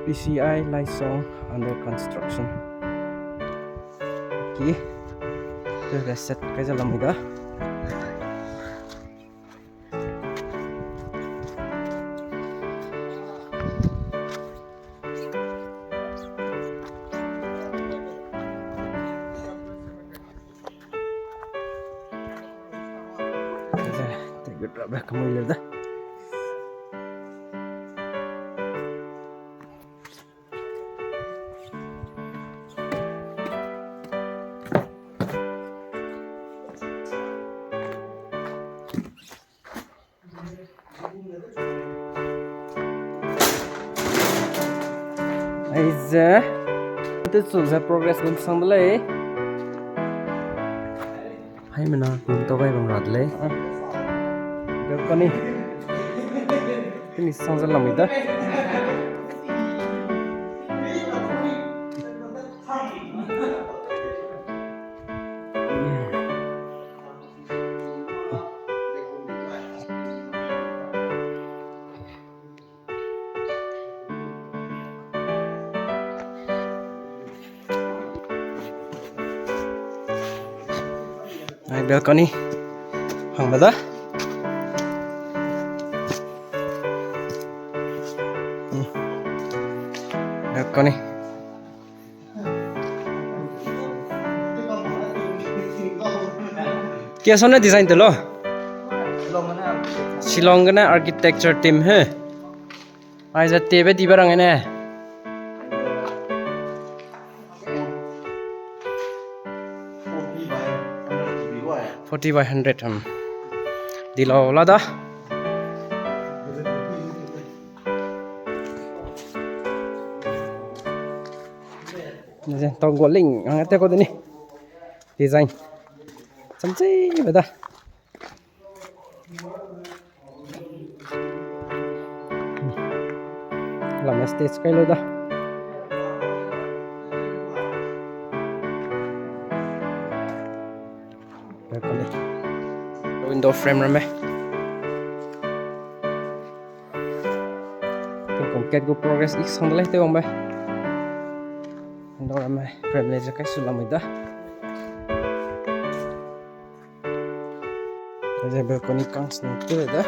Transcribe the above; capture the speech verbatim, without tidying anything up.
P C I Laisong under construction. Ki, te reset kai ze lamui da. Aize, te chu ze progress gum sang de lei. Haimena gum tau gai bam ra de lei. Ah. Balcony. Teni sang ze lamui da. Ai, balcony. Hangbe da. Hmm. Balcony. Kia sone design te lo? Shillong gene architecture team he. Aize tebe dibe rang ne. Forty by hundred, hmm. Di lau la da. Tau gualing hang te ko de ni. Design. Chamchi be da. Lame stage kai lo da. Window frame ramme. Tingkum kat gu progress ik sang de lei te wangbe. Window ramme frame lei ze kai su lamui da. Ze balcony kang sning te da.